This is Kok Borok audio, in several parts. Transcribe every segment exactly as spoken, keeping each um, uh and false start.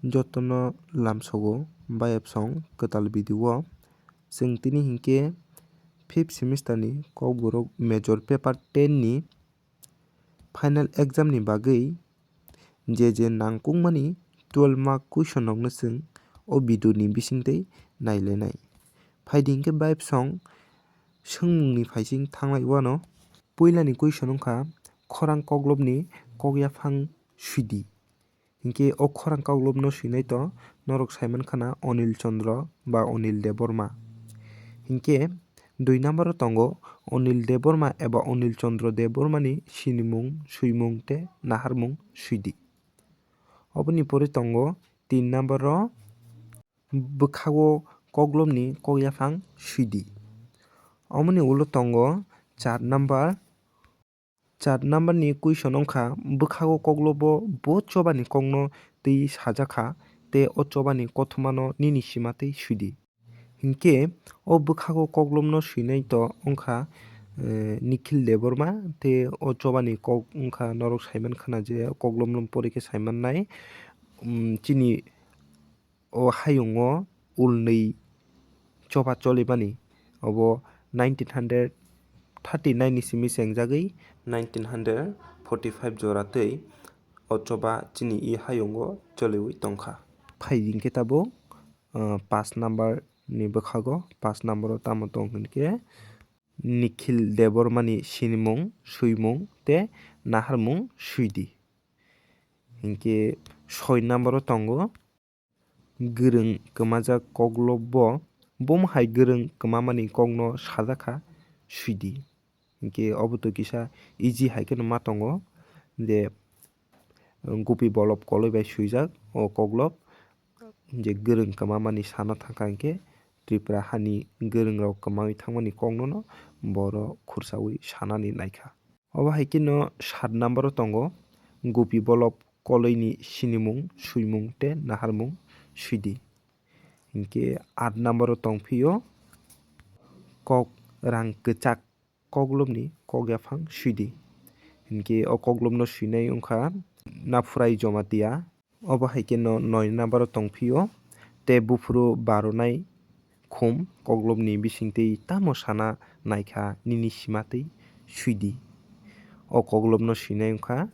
Jotono lamsogo bayapsong kwtal video o. Chwng tini hinkhe fifth semester ni Kokborok major paper ten ni final exam ni bagwi je je nangkukmani twelve mark question rokno chwng o video ni bisingtwi nailainai. Phaidi hinkhe bayapsong swngmungni phaising thanglai wano. Puilani question wngkha khorang koklopni kokyaphang swidi. Hinkhe o khorang koklopno swinai to norok saiman khana Anil Chandra ba Anil Debbarma. Hinkhe dui number o tongo Anil Debbarma eba Anil Chandra Debbarma ni sinimung, swimung tei naharmung swidi. Oboni pore tongo tin number o bwkhago koklopni kokyaphang swidi. Omoni ulo tongo char number. Char number ni question wngkha, bwkhago koklobo bo chobani kokno twi sajakha, tei o chobani kothomano nini sima twi swidi. Hinkhe o bwkhago koklopno swinai to wngkha, eh, Nikhil Debbarma, tei o chobani kok wngkha norok saiman khana je koklopno pore khe saimannai, um, chini o hayungo ulnwi choba cholimani. Obo nineteen hundred thirty nine ni simi chengjagwi nineteen hundred forty five jora tei o choba chini i hayungo choliwi tongkha. Phaidi hinkhe tabuk, uh, paanch number ni bwkhago, paanch number o tamo tong hinkhe Nikhil Debbarma ni sinimung, swimung tei naharmung swidi. Hinkhe soi number o tongo, Gwrwng kwmajak koklobo bomo hai gwrwng kwmamani kokno sajakha swidi. Hinkhe obo to kisa easy hai kheno ma tongo je, um, Gopi Bolop koloi bai swijak o koklop je gwrwng kwmamani sana thangkha hinkhe Tripura hani gwrwng rok kwmawi thangmani koknono boro khursawi sanani naikha. Obo hai kheno sat number o tongo Gopi Bolop koloini sinimung, swimung tei naharmung swidi. Hinkhe aat number o tongphio kok rang kwchak koklopni kokyaphang swidi. Hinkhe o koklopno swinai wngkha Naphurai Jomatia. Obo hai kheno noi number o tongphio tei buphuru baronai khum koklopni bisingtwi tamo sana naikha nini sima twi swidi. O koklopno swinai wngkha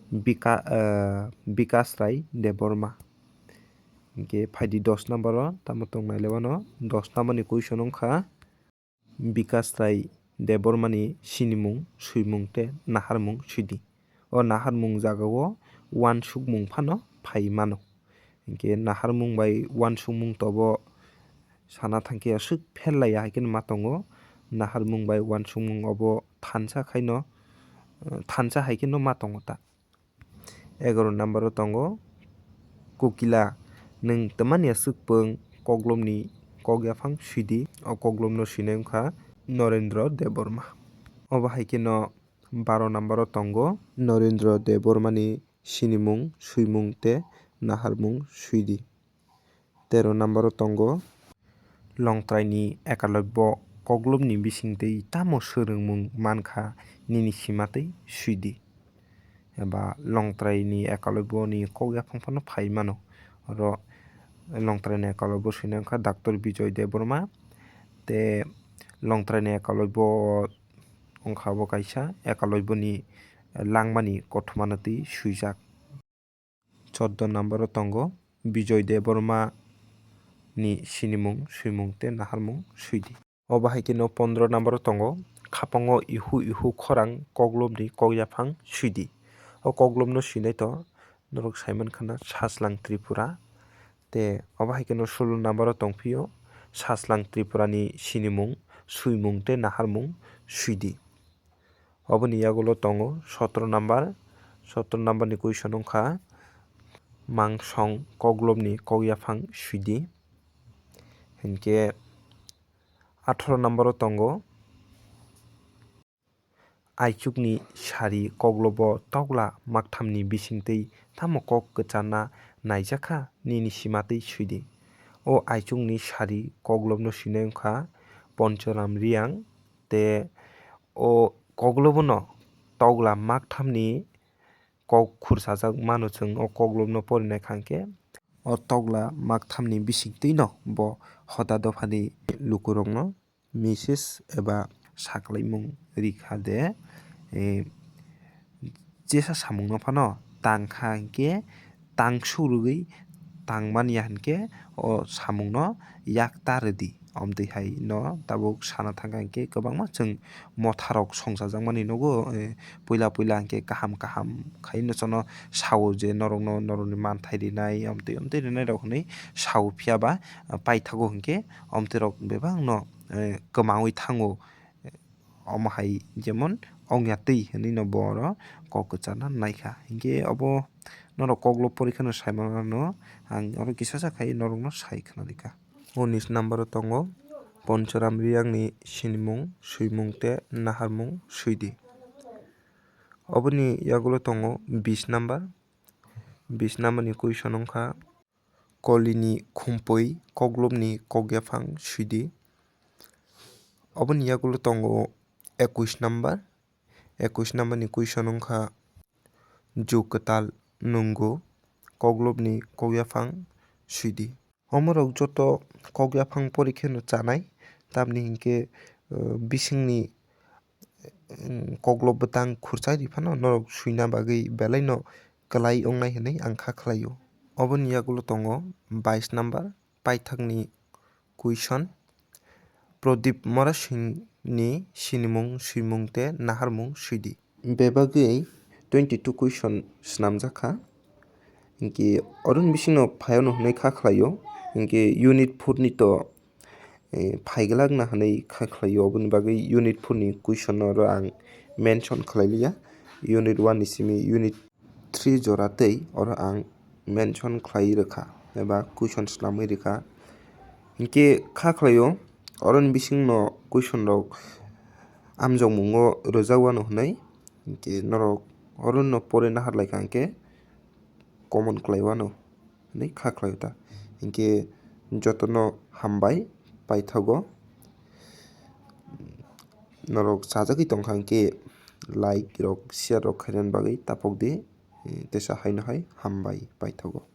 Bika-, ah, Bikash Rai Debbarma. Hinkhe phaidi dos number o tamo tong nailewano, dos number ni question wngkha Bikash Rai Debbarma ni sinimung, swimung tei naharmung swidi. O naharmung jagao uansukmung phano phai mano. Hinkhe naharmung bai uansukmung tobo sana thangkhe aswk pher laiya hai kheno ma tongo. Naharmung bai uansukmung obo thansa khaino, thansa hai kheno ma tongo ta. Egaroh number o tongo Kokila, nwng twmani aswk pwng koklopni kokyaphang swidi. O koklopno swinai wngkha Norendra Debbarma. Obo hai kheno baro number o tongo Norendra Debbarmani sinimung, swimung tei naharmung swidi. Tero number o tongo Longtraini Ekalobbo koklopni bisingtwi tamo swrwngmung mankha nini sima twi swidi. Eba Longtraini Ekalobboni kokyaphang phano phai mano. Oro Longtraini Ekalobbo swinai wngkha Doctor Bijoy Debbarma tei Longtraini Ekalobbo wngkha bo kaisa Ekalobboni langmani kothomano twi swijak. Chordo number o tongo Bijoy Debbarma ni sinimung, swimung tei naharmung swidi. Obo hai kheno pondro number o tongo Khapango ihu ihu khorang koklopni kokyaphang swidi. O koklopno swinai to norok saiman khana Sajlang Tripura. Tei obo hai kheno sulo number o tongphio Sajlang Tripura ni sinimung, swimung tei naharmung swidi. Oboni yagulo tongo sotro number. Sotro number ni question wngkha Mangsong koklopni kokyaphang swidi. Hinkhe atharo number o tongo Aichukni sari koklobo tokla makthamni bisingtwi tamo kok kwcharna naijakha nini simatwi swidi. O Aichukni sari koklopno swinai wngkha Ponchoram Riyang tei o koklobono tokla makthamni kok khursajak mano chwng o koklopno porinai kha hwnkhe o tokla makthamni bisingtwino bo hoda dophani lukurokno message eba saklaimung rikha de, eh, jesa samungno phano tangkha hinkhe tang surugwi tangmani ya hinkhe o samungno yak ta rwdi. Omtwi hai no tabuk sana thangkha hinkhe kwbangma chwng motharok songchajakmani nugo, eh, puila puila hinkhe kaham kaham khai no chwngno sao je norokno norokni manthai rinai omtwi omtwi rinairok hinwi sao, phiyaba paithago hinkhe omtwirok bebakno, eh, kwmaui thango. Omo hai jemon ongya twi hinwi no bo oro kok kwchana naikha. Hinkhe obo norok koklo porikhano saimanano ang oro kisasa khai norokno sai khwnarikha. Unis number o tongo Ponchoram Riyangni sinimung, swimung tei naharmung swidi. Oboni yagulo tongo bis number. Bis number ni question wngkha, kolini khumpui koklopni kokyaphang swidi. Oboni yagulo tongo ekwis number. Ekwis number ni question wngkha, ju kwtal nungo koklopni kokyaphang swidi. Omorok joto kokyaphang porikheno chanai, tamni hinkhe, eh, bisingni, mm, koklop bwtang khurchai riphano norok swina bagwi belaino kwlai wngnai hinwi ang kha khlaio. Oboni yagulo tongo bais number, paithakni question, Prodip Morasingni sinimung, swimung tei naharmung swidi. Bebagwi twenty two question swnamjak kha. Hinkhe oroni bisingno phaiyano hwnwi kha khlaio. Hinkhe unit four ni to, eh, phaiglakna hwnwi kha khlaio. Oboni bagwi unit four ni question no oro ang mention khlai liya. Unit one ni simi unit three jora tei oro ang mention khlai rwkha eba question swnamwi rwkha. Hinkhe kha khlaio, oroni bisingno question rok amjokmungo rwjak wano hwnwi, hinkhe norok orono pore nahar laikha hinkhe comment khlai wano hwnwi kha khlaio ta. Hinkhe jotono hambai paithago. Norok chajagwi tongkha hinkhe like rok, share rok khainani bagwi tapokdi. Teisa haino hai hambai paithago.